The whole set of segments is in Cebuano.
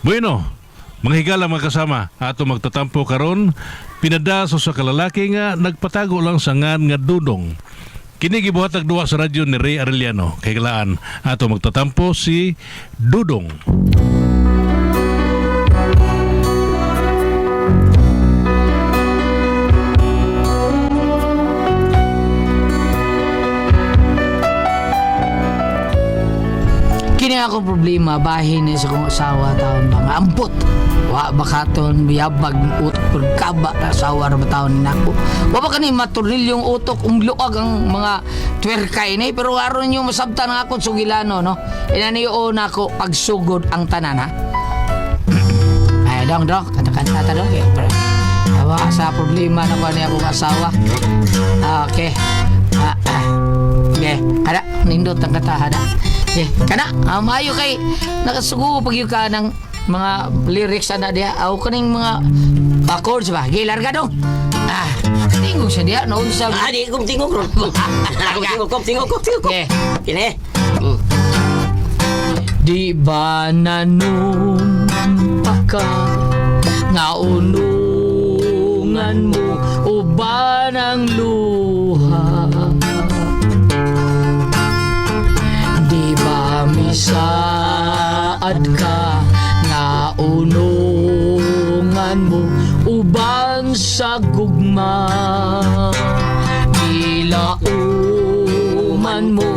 Bueno, mga higala, mga kasama, ato magtatampo karon pinada sa usa ka lalaki nga nagpatago lang sa ngan nga Dudong. Kini gibuhatag duwa sa radyo ni Ray Arellano. Kay galaan, ato magtatampo si Dudong. Kini ako problema bahin ni sa akong asawa taon ba nga ambot. Wa ba katon biyabag utok pero kaba na asawa ra ba taon ni nako. Wa ba kani maturilyong utok umluag ang mga twerkay ni pero aron nyo masabtan ang akong sugilano no. Inani nako pagsugod ang tanan ha. Ay dong dong kanta-kanta ta dong eh. Awa sa problema na ko ni akong asawa. Ah, okay. Ah, ah. Okay, kada nindot ang kanta hada. Okay, kada maayo kay nakasugo pag yun ka ng mga lyrics ana diha aw kaning mga chords ba. Gi larga dong. Ah, tingog siya diha noon sa Ah, di kong tingog ron. Akong tingog, kong tingog, kong tingog. Okay. Kini. Di ba nanumpa ka nga unungan mo uban ang luha? Di ba misaad ka nga unungan mo uban sa gugma? Gilauman mo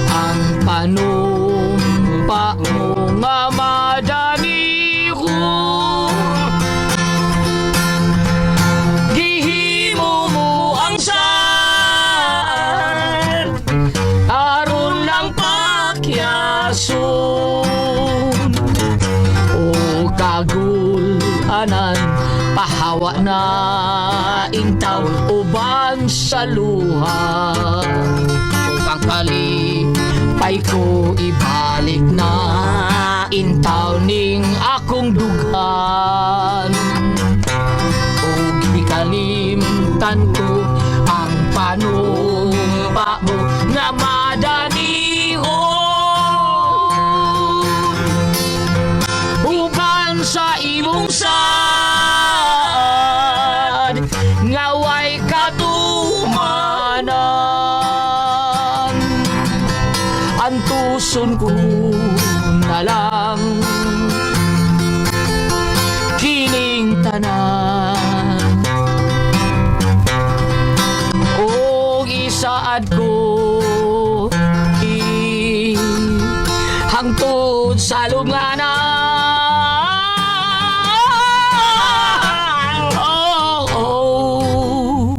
ang panumpa mo nga madani ko. Gihimo mo ang saan aron lang pakyason o kagulanan pahawa na intaw uban sa luha upang kalipay ko ibalik na intaw ning akong dughan ug gikalimtan ko ang panumpa mo nga madanihon uban sa imong sad nga way katumanan antuson ko na lang kining tanan og isaad ko i hangtod sa lunganan. Oh, oh,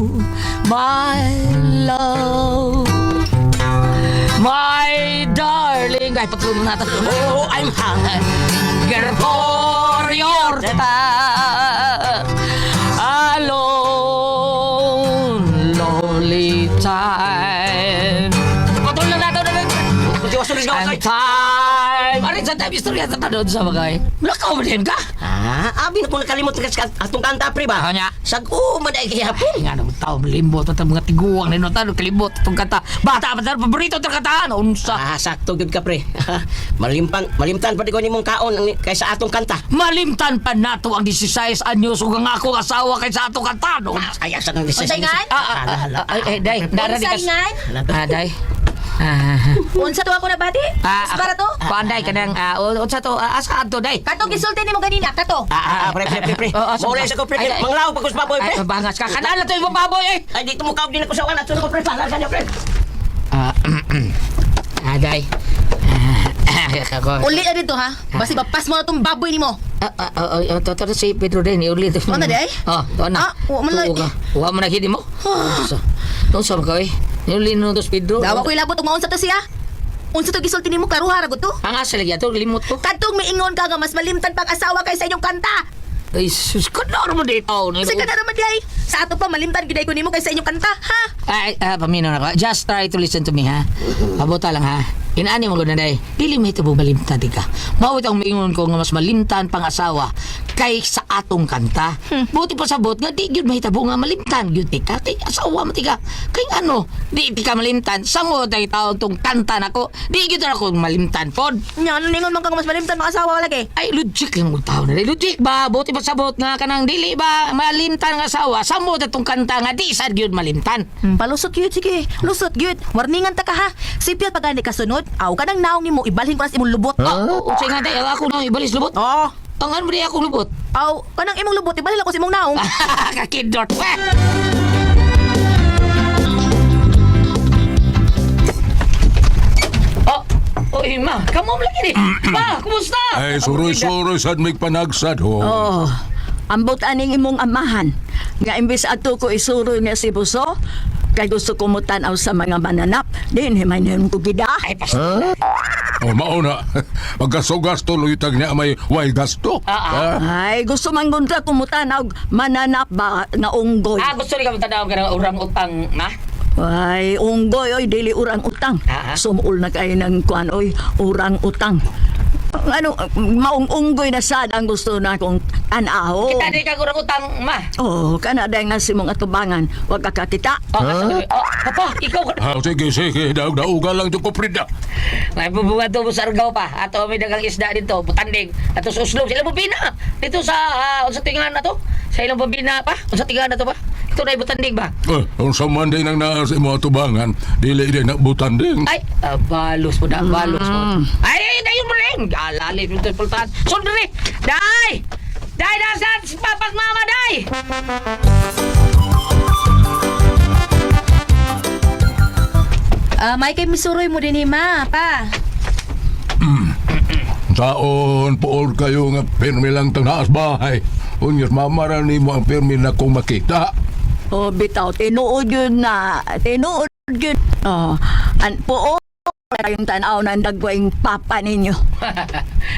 my love, my darling. Ay, patulong na natin. Oh, I'm hung. For your time alone, lonely time. Patuloy lang natin. Gawas And time. Arin sa time, istorya sa tanod sa bagay. Lakaw mo din ka. Ah, abi na kung nakalimot ka sa atong kanta pre ba? Ah, nya. Sag-o man ay gihapon. Ay, nga naman tao, limbo, tatang mga tiguang na inutan, kalibot, itong kanta. Bata pa tayo, paborito itong kantaan. Unsa. Ah, sakto gyud ka pre. Malimpan, malimtan pa di ko nimong kaon ang- kaysa atong kanta. Malimtan pa nato ang 16 anyos ug ang akong asawa kaysa atong kanta. No? Ay, asa kang Unsay ngan? Ah, ah, ah, ay, ay, day, dara di Unsay kas. ngan? Ah, day. Ah, Unsa to ako nabati? ah, Para to? Kuan day kanang unsa to? Ah, asa adto day? Kato gisulti nimo ganina, kato. Ah, ah, pre, pre, pre, pre. Oh, asa Maulay ba? sa ko, pre. Ay, ay. Manglaw pa ko sa baboy, pre. Ay, bangas ka. Kanaan na to yung baboy eh. Ay, dito mo kaog din ako sa uwan. At ko, pre. Pahala sa pre. Ah, ah, day. Ah, kako. Uli na dito ha. Basi bapas mo na tong baboy nimo. Ah, ah, ah, ah, to, to, si Pedro din, iuli. Ano na, day? Oh, to na. Ah, wa man Tuo na- ka. Wa man na gid mo. Sa. Nung sa ka eh. Niuli no to si Pedro. Dawa ko ilabot ug maunsa to siya. Unsa to gisulti nimo klaruha ra gud to? Ang asa lagi ato limot ko. Kadtong miingon ka nga mas malimtan pang asawa kaysa inyong kanta. Ay, sus, kanaro mo dito. Kasi ka na naman di ay. Sa ato pa malimtan gyud ay ko nimo kaysa inyong kanta, ha? Ay, ah, paminaw na ko. Just try to listen to me, ha? Pabuta lang, ha? Inaani mo gud na day. Dili mahitabo malimtan di ka. Mao ang miingon ko nga mas malimtan pang asawa kay sa atong kanta. Buti pa sabot nga di gyud mahitabo nga malimtan gyud ti ka kay asawa mo ti ka. Kay ano, di ti ka malimtan. Samo day taon tong kanta nako. Di gyud ako malimtan pod. Nya ano ningon man kang mas malimtan mga asawa lagi. Ay, logic lang mo tao na. Logic ba? Buti pa sabot nga kanang dili ba malimtan nga asawa. Samo tong kanta nga di sad gyud malimtan. Palusot gyud sige. Lusot gyud. Warningan ta ka ha. Sipyat pag gani kasunod, aw kanang naong nimo ibalhin ko na sa imong lubot. Oh, unsay nga day ako na ibalis lubot. Oh, Ang ano ba akong lubot? aw kanang imong lubot ibalhin ako sa imong naong. Kakidot. Eh! Oh, oy ma, kamo mo lagi ni. Ma, kumusta? Ay, suroy-suroy sad may panagsad ho. Oh, ambot aning imong amahan. Nga imbis ato ko isuroy niya si Buso, kay gusto ko mo tan-aw sa mga mananap. Din himayon ko gida. Ay, pas. Oh, mauna. Pagkasugas tuloy tag niya may way gasto. Ah, Ay, gusto man gunta ko mo tan-aw mananap ba nga unggoy. Ah, gusto ni ka tanaw ka ng orang utang, ma? Ay, unggoy oy dili urang utang. Ah, ah. Sumuol na kay ng kuan oy, urang utang. Ano, maong unggoy na sad ang gusto na akong tan-aw. Kita di ka orang utang, ma. Oh, kana day nga si mong atubangan, wag ka kakita. Oh, huh? Oh, papa, ikaw ka. Ah, sige, sige. Daog-daoga lang ito ko, Frida. May bubuhat mo sa Argao pa. Ato may dagang isda dito, butanding. Ato sa Oslo, sa ilang bubina. Dito sa unsa tingan na to? Sa ilang bubina pa? Unsa tingan na to pa? Ito na butanding ba? Eh, unsa man din ang naa sa imo atubangan, dili din na butanding. Ay, balos mo na, balos mo. Ay, ay, dayon mo rin. Alali, ito pultahan. Sundri! Day! Day, dasan! Papak mama, day! Ah, may kay misuroy mo din ma, pa. Saon, pool kayo nga pirmi lang tang naas bahay. Unyas mamara nimo ang pirmi na kong makita. Oh, bitaw, tinuod yun na. Tinuod yun. Oh, an po yung tanaw ng dagwayng papa ninyo.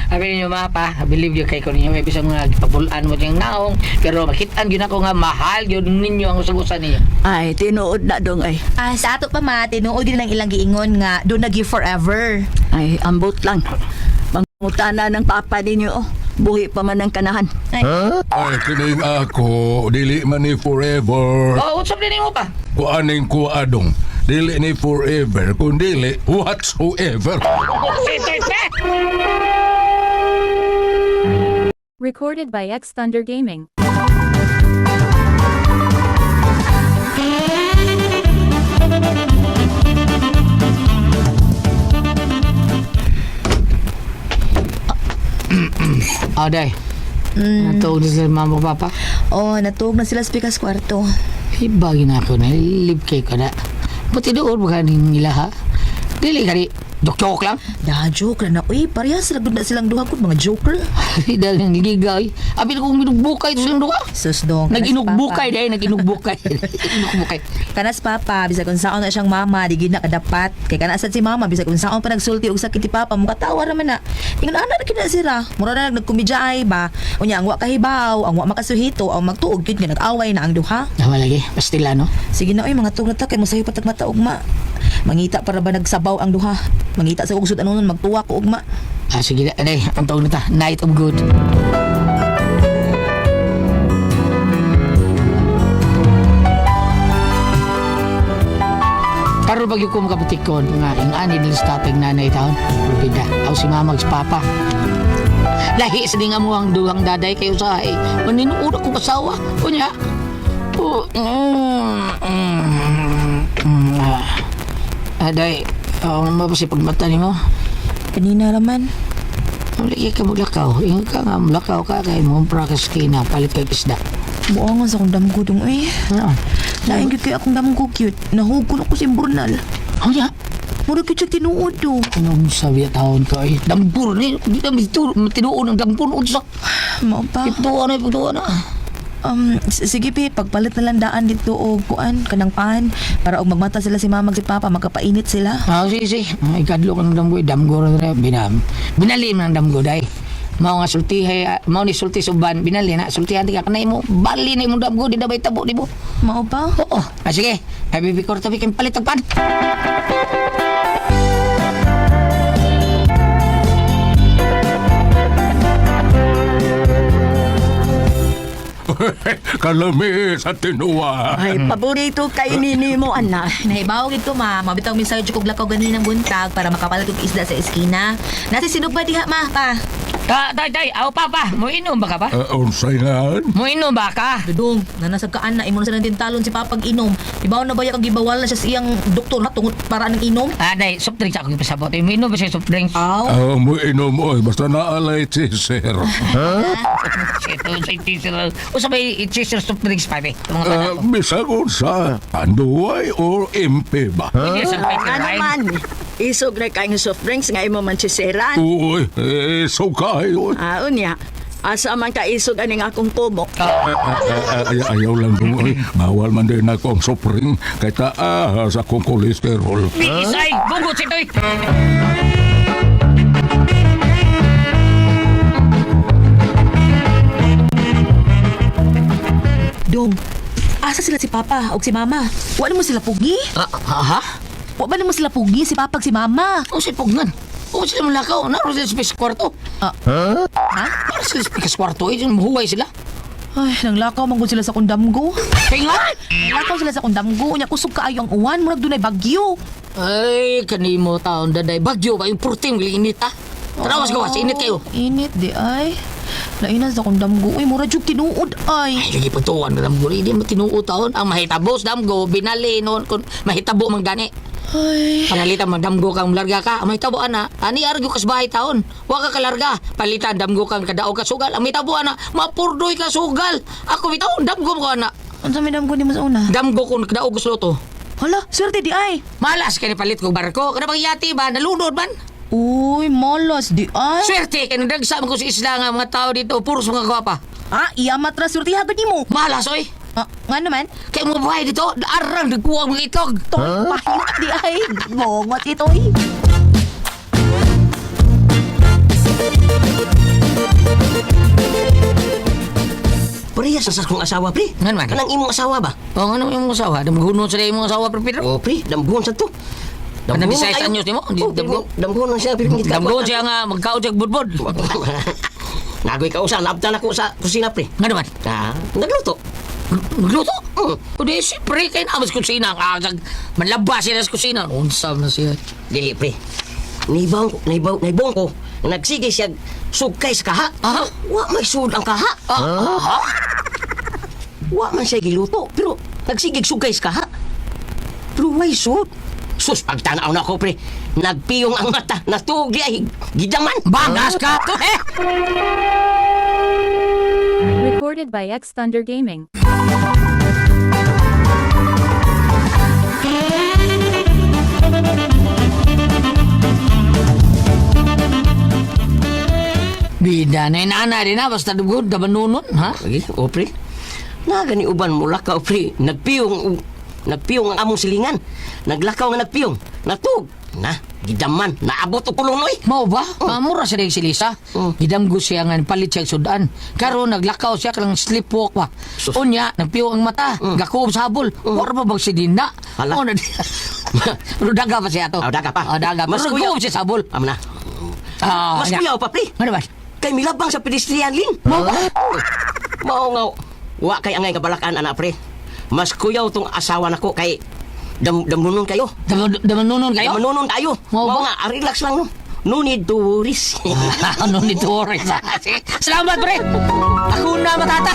Sabi ninyo mga pa, I believe you kay ko ninyo. May bisang mga pabulaan mo diyang naong. Pero makitaan yun ako nga mahal yun ninyo ang usag-usa ninyo. Ay, tinuod na dong ay. Ah, sa ato pa ma, tinuod din ang ilang giingon nga do na give forever. Ay, ambot lang. Mangutana ng papa ninyo. Oh. Buhi pa man ang kanahan. Ay, Ay, kining ako, dili man ni forever. Oh, what's up din mo pa? Kuaning kuadong, dili ni forever, kung dili, whatsoever. Recorded by X Thunder Gaming. Oh, day. Natuog na sila mama ko, papa. oh, natuog na sila sa pikas kwarto. Ibagin ako na, live kay ko na. Buti doon, baka ning ila ha? Dili ka di, joke-joke lang. Da, joke na na. Uy, parehas sila gud na silang duha gud mga joker. Dahil nang gigay. Abi na kong minugbukay ito silang duha. Sus dong. kanas Nag-inugbukay papa. dahil, nag-inugbukay. Nag-inugbukay. Kanas papa, bisag kung saon na siyang mama, di gid na kadapat. Kay kana sad si mama, bisag kung saon pa nagsulti og sakit ti papa, mukatawa ra man na. Ingon ana ra kina sila. Mura na nagkomedya ay ba. Unya ang wa kahibaw, ang wa makasuhito, ang magtuog gyud nga nag-away na ang duha. Tama lagi, pastila no? Sige na oy, mga tug na ta kay mosayo patag mata ugma. Mangita para ba nagsabaw ang duha. Mangita sa ugsod ano nun magtuwa ko ugma. Ah, sige na, day, ang tawag na ta, Night of Good. Karon bagyo ko makapatikon nga ang ani nila sa tatay nanay taon. Rubida, aw si mama si papa. Lahi sa dinga mo ang duhang daday kayo sa ay. Maninuod ako kasawa. Unya. Oh, ah. Aday, ang mabasi pagmata nimo. Kanina raman. Lagi ka maglakaw. Ingat ka nga, maglakaw ka kay mo ka sa kina, palit kay isda. Buangan sa akong damgo dong oy. Ano? Lain gyud kay akong damgo cute. Nahugol ako sa imburnal. Oh, ya. Mura gyud siya tinuod do. Anong sabi taon ka ay? Dampur ni, di na tinuon ang dampur unsa. Mao pa. Iptuan na, iptuan na. Sige pi, pagpalit na lang daan dito og kuan kanang pan para og magmata sila si mama ug si papa magkapainit sila. Ah, sige, sige. Ay, kadlo ka ng damgo, damgo ra na binam. Binalim ng damgo day. Mao nga sultihay, mao ni sulti suban, binali na sultihan di ka kanay mo, bali na imong damgo di na bay tabo di mo. Mao pa? Oo. Ah, sige. Ay, bibi ko tabi kay palit ang pan. Kalami sa tinuwa. Ay, paborito kay nini mo, anak. Nahibaw gid ko ma, mabitaw mensahe jud kog lakaw ganinang buntag para makapalit og isda sa eskina. Nasi sinog ba diha ma pa? Ta, tay, tay, aw papa, mo inom ba ka pa? Unsay nga? Mo inom ba ka? Dudong, nanasag kaan na imo na sa nang tintalon si papa inom. Ibaw na ba ya kang gibawal na siya sa iyang doktor na tungod para ng inom? Ah, day, soft drinks ako ipasabot. Mo inom ba siya soft drinks? Aw. Ah, mo inom oy, basta naalay si sir. Ito, sa teacher. O sa may teacher soft drinks pa, eh. Mga bata ko. Bisag unsa, Tanduay or MP ba? Hindi sa Nga naman, isog na kayong soft drinks nga imo man sisiran. Uy, eh, so kayo. Ah, unya. Asa man ka isog aning akong kumo. Ayaw lang dong, oy. Bawal man din ako ang soft drink kay taas akong kolesterol. Isay, bugot si Toy. Dong, asa sila si papa og si mama? Wa na mo sila pugi? Ah, ha? Wa ba na mo sila pugi si papa ug si mama? O sa pugnan. O sila malakaw. Naroon sila sa space kwarto. Ah. Ha? Naroon sila sa space kwarto. Eh, mahuway sila. Ay, nanglakaw man gud sila sa kundamgo. Kaya nga. Nanglakaw sila sa kundamgo. Unya kusog kaayo ang uwan, murag dunay bagyo. Ay, kanimo taon daday. Bagyo ba? Yung purting, init ah. Tarawas gawas, init kayo. Init di ay. Lainan sa kundamgo. Uy, mura jud tinuod ay. Ay, lagi pagtuwan na damgo. Hindi mo tinuo taon. Ang mahitabos, damgo, binali noon. Kung mahitabo man gani. Ay. Panalitan man damgo kang larga ka. Ang mahitabo ana, ani argo kas bahay taon. Wa ka kalarga. Palitan damgo kang kadaog ka sugal. Ang mahitabo ana, mapurdoy ka sugal. Ako bitaw damgo ko ana. Unsa may damgo nimo sa una? Damgo kun kadaog ko loto. Hala, swerte di ay. Malas kay palit ko barko. Kada pag yati ba nalunod man. Uy, malas di ay. Swerte kay nagdagsa man ko sa isla nga mga tao dito puros mga gwapa. Ah, iyamat ra swerte hagad nimo. Malas oy. Ah, nga naman. Kay mga buhay dito, arang nagkuwang mga itlog. Toy, pahilak di ay. Bongot ito eh. Parehas na sa akong asawa, pre. Ngan man? Kanang imong asawa ba? Oh, ano yung mga asawa? Damgunon sila yung mga asawa, Pre Pedro. Oh, pre, dambuhon sa to. Kanang Dambuhon Visayas kayo. anyos nimo? Di Oh, damgo? Dambuhon lang siya, pero hindi ka. Damgunon siya nga magkaon siya budbod. Nagoy ka usa, nabtan ako sa kusina, pre. Nga naman? Ah, nagluto. Nagluto? O di, siyempre, kayo na mas kusina. Ang asag, manlaba sila sa kusina. Unsam na siya. Dili, pre. Naibaw, naibaw, naibong ko. Nagsige siya sugkay sa kaha. Aha. Wa may sud ang kaha. Ah, ha? Wa man siya giluto, pero nagsigig sugkay sa kaha. Pero way sud. Sus, pagtanaw na ako, pre. Nagpiyong ang mata. Natugi ay gidaman. Bangas ka! Eh! Recorded by X Thunder Gaming. Bida na inana din na, basta dugod, dabanunon, ha? Lagi, o pre. Nagani uban mo lakaw, pre. Nagpiyong, nagpiyong ang among silingan. Naglakaw nga nagpiyong. Natug. Na, gidaman. Naabot og kulong noy. Mao ba? Mura siya si Lisa. Oh. Gidamgo siya nga palit siya og sudan. Karon naglakaw siya kanang sleepwalk pa. Sus. Unya, nagpiyo ang mata, gakuob sa habol. Wala pa bang si Dina? Hala. Oh, na Pero daga pa siya to. Ah, daga pa. Ah, daga. Mas Pero kuya- nagkuob siya sa habol. Amo na. Ah, Mas nya. kuyaw pa, pre. Ano ba? Kay milabang sa pedestrian lane. Mao ba? Mao nga wa kay angay kabalakan ana pre. Mas kuyaw tong asawa nako kay dam damnunon kayo. Damanunon kayo? Damnunon tayo. Mao ba? Mao nga ah, relax lang no. No need to worries. Ano ni Torres? Salamat, pre! Ako na matata!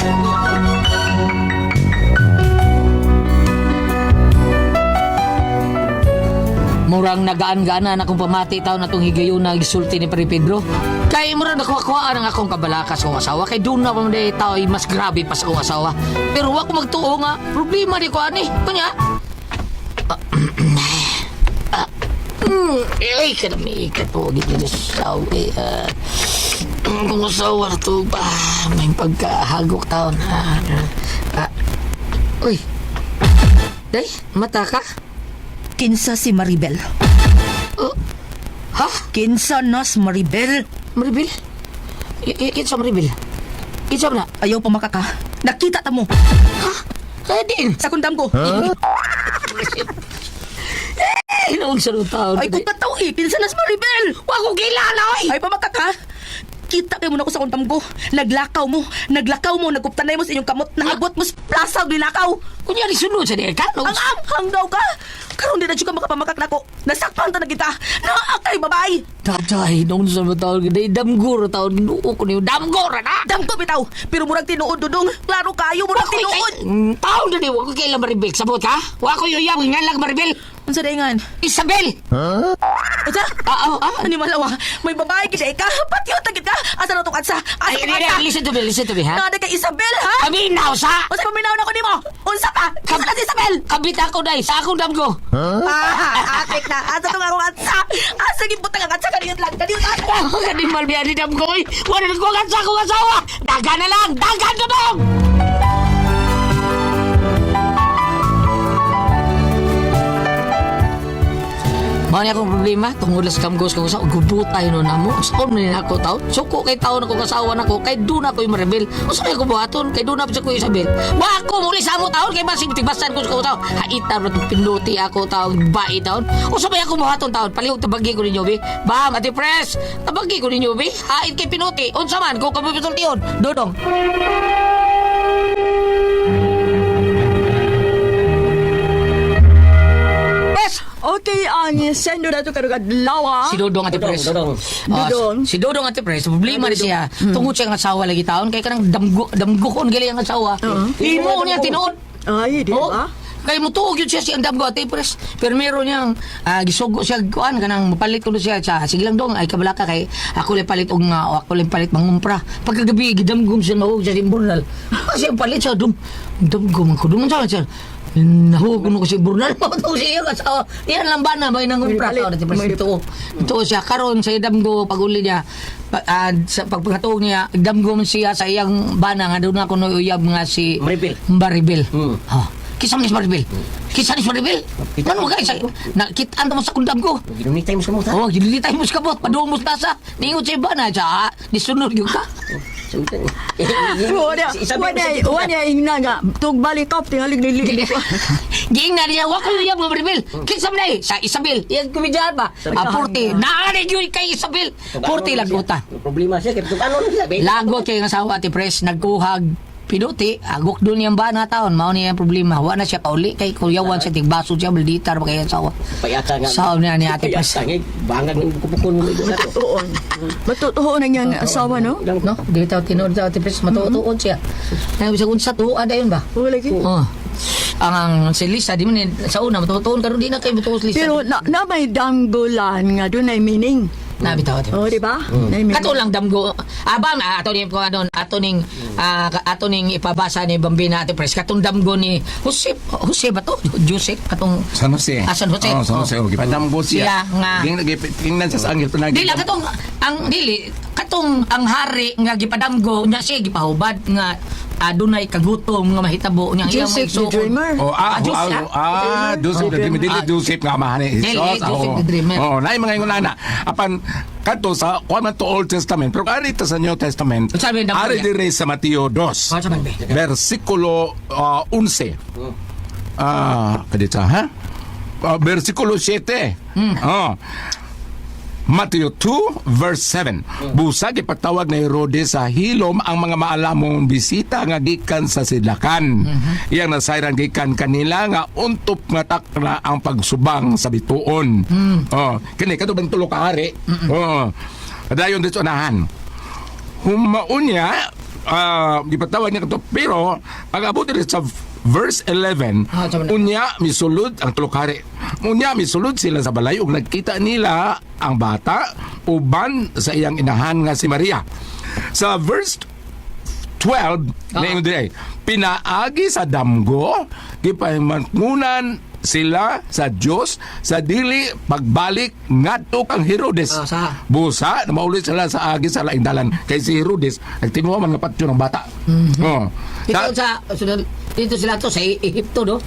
Murang nagaan-gaanan akong pamati taon na itong higayon na gisulti ni Pre Pedro. Kay murang nakuha-kuhaan ang akong kabalaka sa akong asawa. Kay doon na pa man day tao ay mas grabe pa sa akong asawa. Pero wa ko magtuo nga, problema di ko ani. Kunya, ay, kanami ka to. Gito sa eh, kung asawa na to ba, may pagkahagok taon. Ah, ah. Uy, day, mata ka? Kinsa si Maribel? Oh, ha? Kinsa nas Maribel? Maribel? Kinsa Maribel? Kinsa na? Ayaw pa makaka. Nakita ta mo Ha? Kaya din. sa kundam ko. Eh, noong sa taon. Ay, kung kataw eh, kinsa nas Maribel? Wa ko kilala, oy! Ay, pamakaka. Nakita kay mo na ko sa akong tamgo. Naglakaw mo, naglakaw mo, nagkuptanay mo sa inyong kamot, naabot mo sa plaza ug nilakaw. Kunya ni sunod sa di ka. Ang amhang daw ka. Karon di na jud ka makapamakak nako. Nasakpan ta na kita. Naa kay babae. Tatay, nung sa mga taon, ganda, damgor taon, ginuo ko niyo, damgor na! Damgo bitaw, pero murag tinuod dudong. Klaro kayo murag tinuod. Taon na ni, wako kailan Maribel, sabot ka? Wako yung yam, nga lang Maribel. Unsa daingan? Isabel! Unsa? Ah, ah, ah. Ani malawa, may babae gid ka. Patyo ta gid ka. Asa na tong atsa? Asa Ay, tong ay, atsa? ay, listen to me, listen to me, ha? Naa kay Isabel ha? Paminaw sa! Unsa paminaw na ko nimo? Unsa ka? Unsa na si Isabel? Kabit ako, day, sa akong damgo. Ah, atik na. Asa tong akong atsa? Asa gibutang ang atsa kaniyot lang. Kaniyot lang. Ako ka ni Malbiani damgo, oy. Wala na ko ang sa akong asawa. Dagan na lang, dagan na dong! Mao ni akong problema tungod sa kamgos kong usaw gubutay no namo. Saan man ni ako taon? Suko kay taon ako kasawa nako kay doon ako yung marebel. Usa ko buhaton kay doon na sa ko Isabel. Wa ako muli sa amo taon kay basig tibasan ko sa taon. Haitan ra tong pinuti ako taon bai taon. Usa may ako buhaton taon palihog tabagi ko ninyo bi. Bam ati press tabagi ko ninyo bi. Hait kay pinuti. Unsa man ko kabubisultihon. Dodong. Press. Okay, ang sendo na to karong adlaw. Ah. Si Dodong Ate Pres. Dodong, Ah, Dodong. Si Dodong Ate Pres, problema ni siya. Tungod siya ang asawa lagi taon kay kanang damgo damgohon gali ang asawa. Imo niya tinuod. Ay, di Oo. ba? Kay mutuog yun siya si ang damgo Ate Pres. Pero meron niyang gisugo siya kuan kanang mapalit ko siya sa sige lang dong ay kabalaka kay ako lang palit og nga o ako lang palit mangumpra. Pagkagabi gidamgom siya mahug siya sa imburnal. Kasi ang palit siya dum damgo man ko dum sa siya. Nahug ko si Burnal mo to siya asawa. Iyan lang ba na may nangumpra May ka Ate Pres. may- Ito ito siya karon sa damgo pag-uli niya sa pagpagkatuog niya damgo man siya sa iyang bana nga doon ako uyab nga si Maribel. Maribel. Hmm. Ha. Kisa man ni Maribel. Kisa ni Maribel. Ano guys? Na kitaan mo sa kundam ko. Ginunitay mo sa muta. Oh, ginilitay mo sa kabot, padung mo sa tasa. Ningot sa iba na siya. Nisunod yun ka. Wala, wala, wala ingna nga. Tugbalik up, tingalig nili. Giing na niya, wako yung mga Maribel. Kisa man eh, sa Isabel. Yan kumidyahan ba? Ah, 40. Naanay yun kay Isabel. 40 lang uta. Problema siya kay ano na siya. Lagot kay ang asawa ti Pres, nagkuhag pinuti, agok doon niyang bana taon, mao niya ang problema. Wa na siya kauli kay kuyawan siya tigbaso siya maldita ra ba kay ang asawa. Payata nga. Sao niya ni Ate Pres. Payata nga bangag ng bukupukon mo ito sa to. Matutuon. Matutuon ang iyang asawa, no? No, di taw tinuod sa Ate Pres, matutuon siya. Nang bisag unsa tuad ayon ba? Wala lagi. Oh. Ang si Lisa di man ni- sa una matutuon karon di na kay matuos Lisa. Pero na may danggulan nga doon ay meaning. na bitaw Ate Pres. Oh, di ba? Nay meaning. Kato lang damgo. Abang ato ning ko anon ato ning ato ning ipabasa ni Bambina Ate Pres katong damgo ni Jose Jose ba to? Joseph katong San Jose. Ah, San Jose. Oh, San Jose. Oh. Oh. Gipadamgo Siya siya. nga. Tingnan siya sa anggel panagi. Dili lang katong ang dili katong ang hari nga gipadamgo nya siya gipahubad nga adunay kagutom nga mahitabo nya iyang Joseph the igsuon. Dreamer. Oh, Ah, Joseph, Joseph the Dreamer. Dili Ah. Joseph nga amahan ni Dili, Jesus. Joseph Oh. the Dreamer. Oh, naay mga ingon ana. Apan kadto sa kuan man to Old Testament, pero ari ta sa New Testament. Unsa man ang damgo Ari niya? diri sa Mateo 2. Oh, sa man be? Versikulo 11. Kadita ha? Versikulo 7. Oh. Mateo 2 verse 7. Busa gipatawag ni Herodes sa hilom ang mga maalamong bisita nga gikan sa sidlakan. Iyang nasayran gikan kanila nga untop nga takna ang pagsubang sa bituon. Oh, kini kadto bang tulo ka hari. Oh. Dayon dito unahan. Humaon niya, gipatawag niya kadto pero pag abot diri sa verse 11, Ah, tama na. unya misulod ang tulo ka hari. Unya misulod sila sa balay ug nagkita nila ang bata uban sa iyang inahan nga si Maria. Sa verse 12, na diri, pinaagi sa damgo, gipahimangunan sila sa Dios sa dili pagbalik ngadto kang Herodes. Ah, sa? Busa, maulit sila sa agi sa laing dalan. Kay si Herodes, nagtinuwa man nga patyo ng bata. Oh. Dito sa dito sila to sa Ehipto no.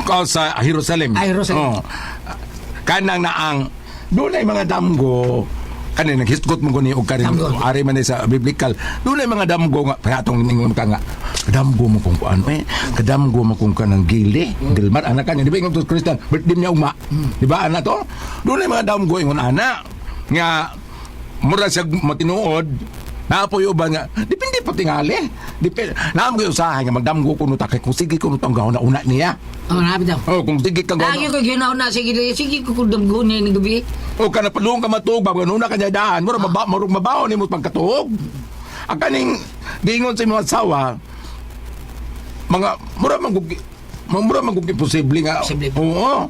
O, sa Jerusalem. Ah, Jerusalem. Oh. Kanang naang doon ay mga damgo kanin naghisgot mo ko ni og kanin Damgo. ari man ni sa biblical doon ay mga damgo nga patong ningon ka nga kadamgo mo kung kuan eh kadamgo mo kung kanang gili Dilmar anak kanya di ba ingon to Christian birthday niya ugma di ba ana to doon ay mga damgo ingon ana nga mura siya matinuod Naapoy uban nga depende pa tingali. Depende. Naam ko usahay nga magdamgo kuno ta kay kung sige kuno tong gahon na una niya. Oh, nabi daw. Oh, kung sige kang Lagi gahon. ko ginaw na sige sige ko kung damgo niya ng gabi. O kana palung ka matuog ba una ka niya daan, mura maba murag mabaho nimo pagkatuog. Ang kaning giingon sa imong asawa mga mura man gud imposible nga. Posible. Oo.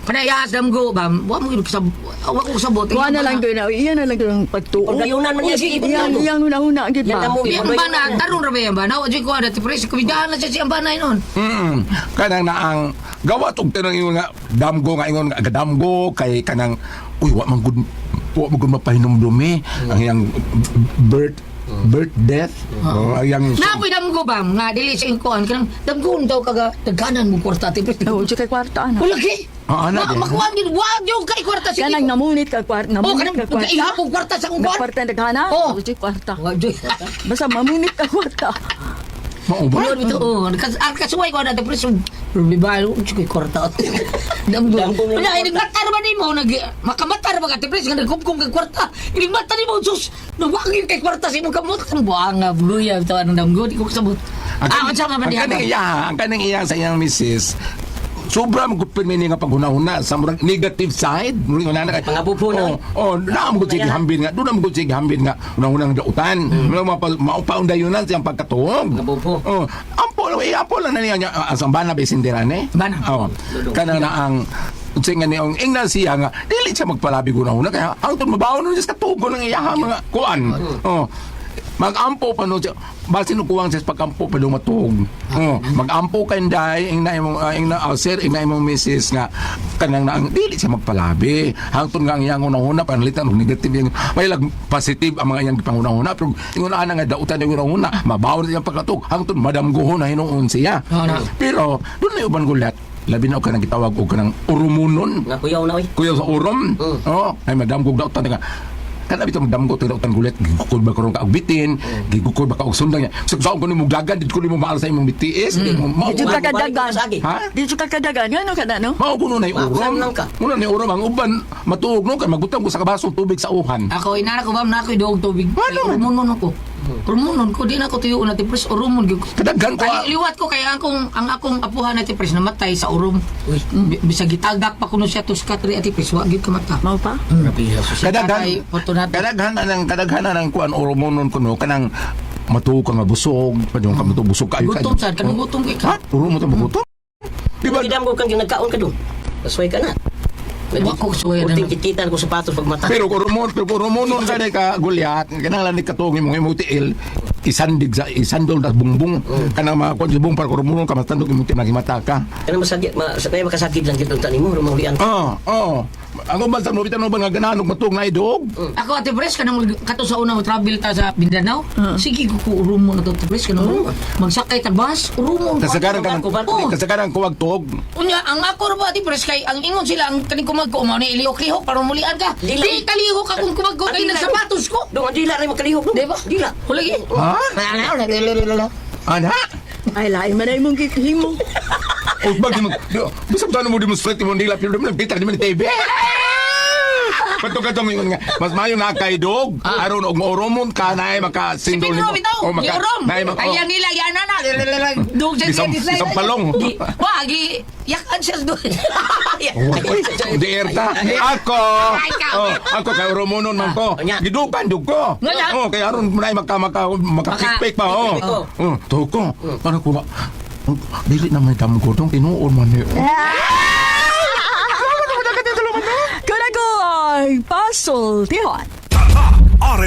Panayas damgo ba? Wa mo sa wa ko sabot. Kuha na lang ko na, iya na lang ko ng pagtuo. Pagdayunan man niya, sige, Iyang, iyang una-una, gid Yan ba? na mo. Yang bana tarong ra ba yan ba? Nawa jud ko ada ti pres kumidahan na siya si ang bana noon. Kanang na ang gawa tug tanang ingon nga damgo nga ingon nga gadamgo kay kanang uy wa man gud mapahinumdumi ang iyang birth birth death. Oh, ang iyang Napoy damgo ba nga dili sa ingkuan kanang damgo daw kaga daghanan mo kwarta ti pres. Oo, kay kwarta ana. Wala ki. Ah, ana, di. Makuan gid wa gyud kay kwarta sige. Kanang namunit ka kwarta, Oh, namunit kanang ka kwarta. ihapong kwarta sa akong kuan. Kwarta daghana? Oo. Oo, kwarta. Wa jud. Basta mamunit ka kwarta. Mao ba? Wala bitaw. Oh, ang kasuway ko na ti pres. Problema ko kay kwarta. Damgo. Damgo nga Wala yung inig matar ba nimo nag makamatar ba ka ti pres nga nagkumkum kag kwarta. Inig mata nimo sus. Nawagin kay kwarta sa imong kamot. Ang buang nga bluya bitaw anong damgo di ko kasabot. Ah, unsa man ang diha? kaning iya sa iyang misis sobra mo gud pirmi nga paghuna-huna sa murag negative side murag una na kay Pangabubo na. Oh, oh naa mo gud sige hambin nga doon na mo gud sige hambin nga unang-unang dautan mm. Maupaundayunan siyang pagkatuog. Pangabubo. Oh, ampo lang eh, ampo lang na niya niya ang sambana ba sindirane. Bana. Oh. Kana na ang unsa nga ni ang ingnan siya nga dili siya magpalabi guna-una kaya ang tun mabaon nun siya sa katugo ng iya mga kuan. Oh. Magampo pa no siya. Basin kuwang siya sa pagkampo pa lumatuog. Oh, magampo kay nday ing na imong ing na sir ing na imong misis nga kanang na ang dili siya magpalabi. Hangtod nga ang iyang una-una panalitan og negative yung may lag positive ang mga iyang gipanguna-una pero ingon ana nga dautan yung una-una mabaon siyang pagkatug hangtod madamgohon na hinuon siya. Oo na. Pero doon na uban gulat labi na og kanang gitawag og kanang urumunon. Nga kuyaw na oy. Kuya sa urom. Oh, ay madam kog dautan nga. Kana bitaw madam ko dautan gulit gigukod ba karon ka og bitin, gigukod ba ka og sundang niya. So saon ko nimo dagan did ko nimo maal sa imong BTS, di mo mao Dito ka kadagan. Ha? Dito ka kadagan. Ano ka na, no? Mao kuno nay urom. Mausam lang ka. Muna nay urom ang uban matuog no kay magutang ko sa kabasong tubig sa uhan. Ako inara ko ba na ako doog tubig. Ano man? Urumunon ako. Urumunon ko di na ako tuyo na ti pres urumon gyud ko. Kadaghan ko. Kay liwat ko kay ang akong apuhan na ti pres namatay sa urom. Uy. Bisag gitagak pa kuno siya tuskat ri ati pres wa gyud kamata. Mao pa? Kadaghan Tatay, Fortunato. kadaghan na ng kuan uromonon kuno kanang matuog ka nga busog, padung ka matuog busog kayo. Gutom sad kanang gutom kay Ha? ka. Urom mo ta magutom? Di ba? Gidam ko kang nagkaon ka dong. Kasuway ka na. Wa ko suway na. Uting kititan ko sapatos pag mata. Pero kung rumonon ka ni ka Goliath, kanang lang ni katuong imong imong tiil, isandig sa isandol tas bungbong kanang mga kwan sa bungbong para kung rumonon ka matandog imong tiil nagimata ka. Kana masakit, ma, sa kaya makasakit lang gid unta nimo rumawian. Oo, oo. Ang uban sa mo bitan uban nga ganahan og matuog na idog. Ako ate Pres kanang kato sa una mo travel ta sa Mindanao. Sige ko ko urumon na to ate Pres kanang magsakay ta bus urumon. Kasagaran ka ng Oh. kasagaran kuwag tuog. Unya ang ako ra ba ate Pres kay ang ingon sila ang kaning kumagko mao ni ilihok-lihok para mulian ka. Dila. Di kalihok akong kumagko kay Dila. nagsapatos ko. Dong ang dila rin makalihok dong. Di ba? Dila. Hulagi. Ha? Ana? Ay, lain man na imong gihimo. O bag mo. Bisag tanong mo demonstrate mo nila pero mo kita di man TV. Patong katong ingon nga mas mayo na kay dog aron og mauromon ka na ay Si makasindol Pedro bitaw, Oh, ni Orom. naay maka- Ay ang nila yan na. Dug sa Isang palong. Wa gi yakan siya doon. Uy, di erta. Ako. Ay, ikaw. Oh, ako kay Romonon man ko. Nya. Gidukan dug ko. Nga na. Oh, kay aron mo na maka maka makapikpik pa oh. Maka- Oh, to ko. Ano ko ba? Dili na may damgo dong tinuod man ni. Kunagoy, pasultihan. R